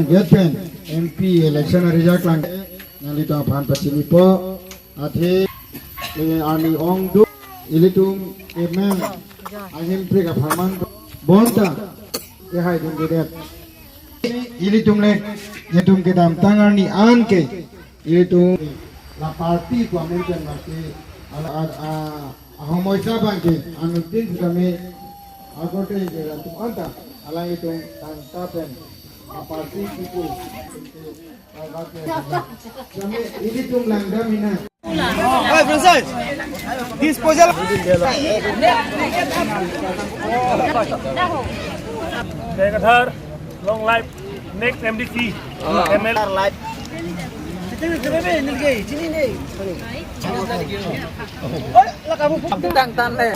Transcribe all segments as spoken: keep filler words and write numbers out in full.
Get pen M P election a-result lang nanglitum aphan pachinipo. Athe, eh, arni ongduk ilitum kemen ahemphrek apharman bonta kehaidun kedet. Ilitum le, ilitum kedamtang arni an ke ilitum la party pu amen pen mati ala a, a, ahomoisa abang ke anuttin kami akorte ke ilitum anta alanglitum tangka pen a party people. Kami ilitum langdam ina. Hey, Francis! Disposal! Jai Kathar, long life, next M D C, M L A. Life. Tang tan le.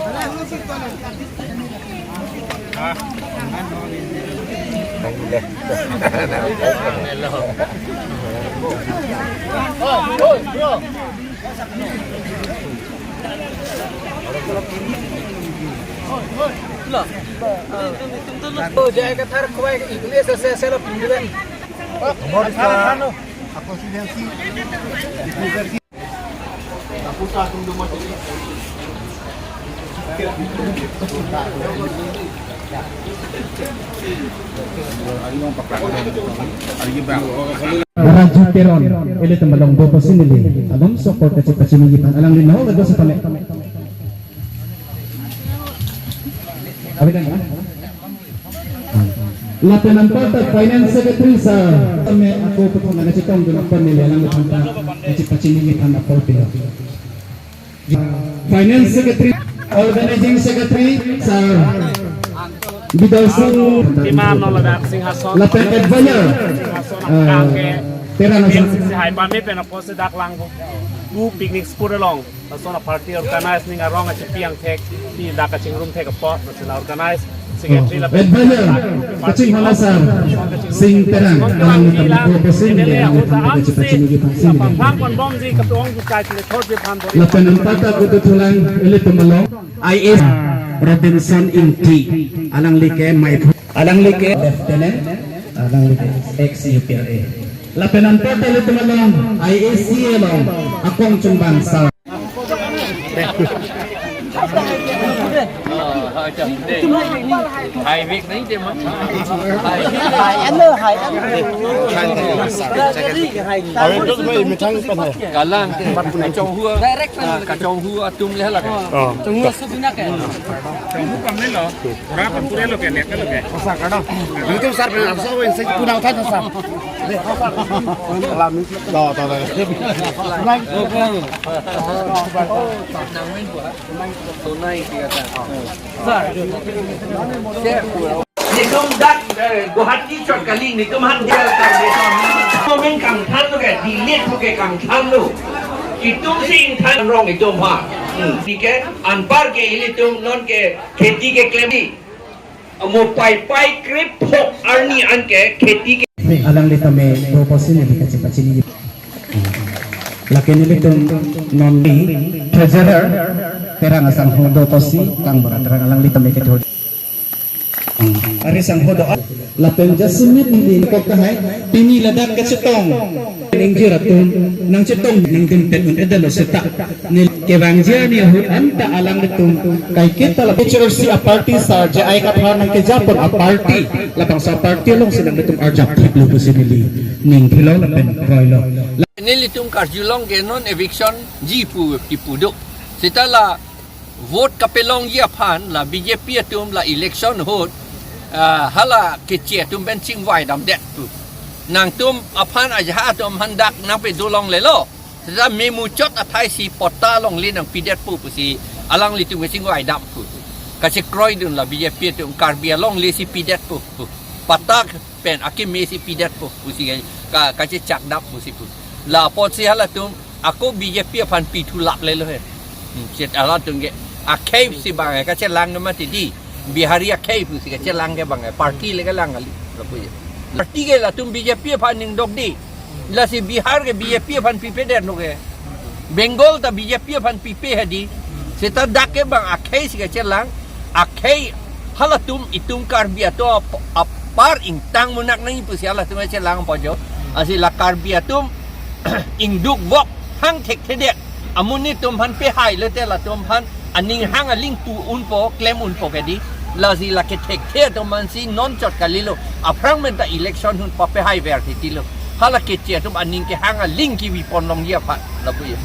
Oh, Jai Kathar khuai English se se lo pinduan. Hamaris ka constituency. Raju Teron, ilitum along dopo si neli, along support kachepachini aphan, alangli no lagu sapane. Abidan, ha? Lapen anparta Finance Secretary sir, tame ako puthot nangkachetongdun aphan neli alangliphan ta kachepachini aphan apor pilo. Finance Secretary, Organizing Secretary sir, Bidal Singh, Tima noladak Singhason. Lapen advisor, Singhason, eh, angke. Terang Singh. Hai pame pen apotsi dak lang bu picnic spot along. Lason a party organize ning arong achipi angthek, pi dak kachingrum thek apot, lason organize, secretary lapen. Advisor, kachinghon asar, Singh Terang, alangli tame ko pesin, M L A ahut kachepachini aphan si. Pang pon bomji katong bukai le thor je phan dori. Lapen anparta kutu thulang, ilitum along, I A S, Robinson Ingti, alangli ke mai, alangli ke Lieutenant, alangli ke ex U P R A. Lapen anparta ilitum along, I A C along, akong chungbang sa. Hai vek nahi de ma. Hai ano, hai ano. Kalang, kachong hua, kachong hua atum le hala. Oh. Kachong hua sabina ke. Kachong hua kam le lo. Ora pa pura lo ke, net lo ke. Sasa kada. Itu sar pena sasa wen se puna utai sasa. Alam ni. Tahu, tahu, tahu. Nang. Nitum dak, eh, Guwahati chot kali, nitum han dia kar dia. Komen kangthar lo ke, delete lo ke kangthar lo. Itum si ingthan rong itum ha. Hmm. Tike, anpar ke ilitum non ke kheti keklem di. Mo pai pai krip phok arni an ke kheti ke. Alangli tame dopo si neli kachepachini. Lake nelitum non ni treasurer Terang asangho dopo si, kang bara Terang alangli tame kethur. Ari sangho do lapen jasemet neli ko kahai, pini ladak kachetong. Ingjir atum nangchetong nangdun pet un edalo seta. Neli kevangji arni ahut anta alanglitum kaiketa la H R C a party sar J I Kathar nangkejapon a party, labangso a party alongsi nanglitum arjap thiplo pusi neli ning thilo lapen kroilo. Nelitum karjulong ke non eviction ji pu kipu do. Seta la vote kapelongji aphan la B J P atum la election ahut, ah, hala keche atum pen chingvai damdet pu. Nangtum aphan ajahak atum aphan dak nangpedolonglelo. Seta memuchot athai si patta longle nangpidetpo pusi alanglitum kachingvai dam pu. Kachekroidun la B J P atum Karbi alongle si pidetpo pu. Patta pen akeme si pidetpo pusi ka, kachechak dam pusi pu. La apotsi halatum ako B J P aphan pithu laplelo he. Hmm, chet halatum ke akhei si bang kachelang nama tidi. Bihari akhei pusi kachelang ke bang party le kelang kali. Lapu ya. Party ke latum B J P aphan ning dok di. Lasi Bihar ke B J P aphan pipedet no ke. Bengal ta B J P aphan pipe hadi. Seta dak ke bang akhei si kachelang. Akhei halatum itum Karbi atum ap, ap, par ingtang munak nangji pusi halatum chelang po jo. Lasi la Karbi atum ingduk vok hang thekthedet. Amonit atum aphan pehai lote latum aphan aning hang aling tu unpo, klem unpo kedi. Lasi lake thekthe atum aphansi non chot kalilo. Aphrang pen ta election ahut papehai ver titilo. Hala keche atum aning kehang aling kevi pon longji aphan lapu ya.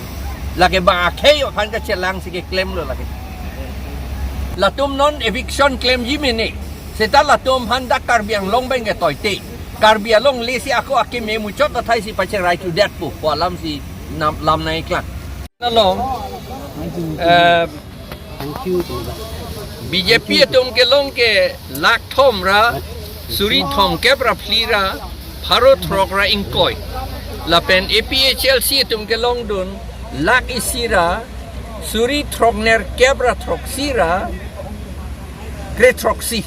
Lake bang akhei aphan kachelangsi keklemlo lake. Latum non eviction klemji mene. Seta latum aphan dak Karbi Anglong pen ke toite. Karbi Anglong lesi ako akeme muchot athai si pacherai chudet pu. Pu alamsi nam lam nangklang. Along, eh, B J P atum kelong ke lakh thom ra suri thomkep ra phli ra pharo throk ra ingkoi. Lapen A P H L C atum kelongdun lakh isi ra suri throknerkep ra throksi ra kre throksi.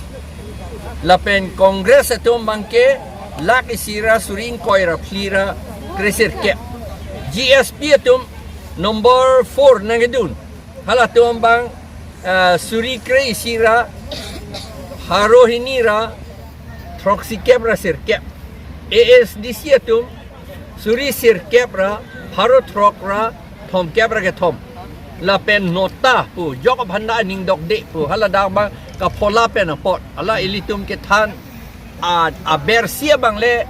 Lapen Congress atum abangke lakh isi ra suri ingkoi ra phli ra kre sirkep. G S P atum number four nangkedun. Halatum abang, ah, suri kre isi ra pharo hini ra throksikep ra sirkep. A S D C atum suri sirkep ra pharo throk ra thomkep ra kethom. Lapen NOTA pu jok aphan ta aning dokde pu hala dak abang kaphola pen apot. Hala ilitum kethan a, abersi abang le,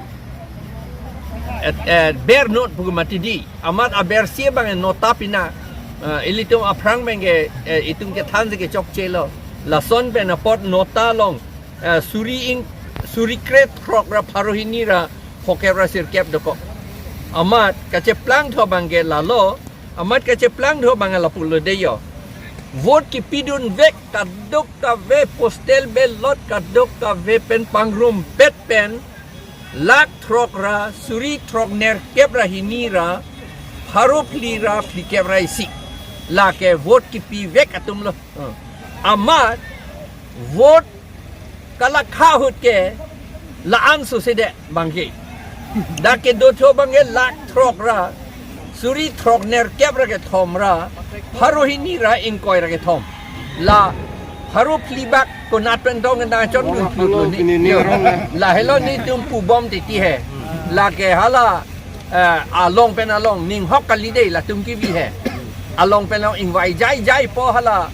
eh, eh, ber not pu mati di. Amat abersi abang NOTA pina, eh, ilitum aphrang pen ke, eh, itum kethansi kechokchelo. Lason pen apot NOTA along, eh, suri ing, suri kre throk ra pharo hini ra phokep ra sirkep dokok. Amat kacheplang tho abangke lalo, amat kacheplang tho abang lapulo de yo. Vote kipidun vek kadokave, postal ballot kadokave pen pangrumpet pen lakh throk ra suri throknerkep ra hini ra pharo phli ra phlikep ra isi. Lake vote kipi vek atumlo. Hmm. Amat vote kalakha ahut ke la-an sose de abangke. Dak kedo tho abangke lakh throk ra suri throknerkep ra kethom ra pharo hini ra ingkoi ra kethom. La pharo phli bak konat pen tong nang chon dun phlut lo ni. Pini ni rong na. Lahelo netum pubom titi he. Lake hala, eh, along pen along ning hok kali de latum kevi he. Along pen along ingvai jaijai po hala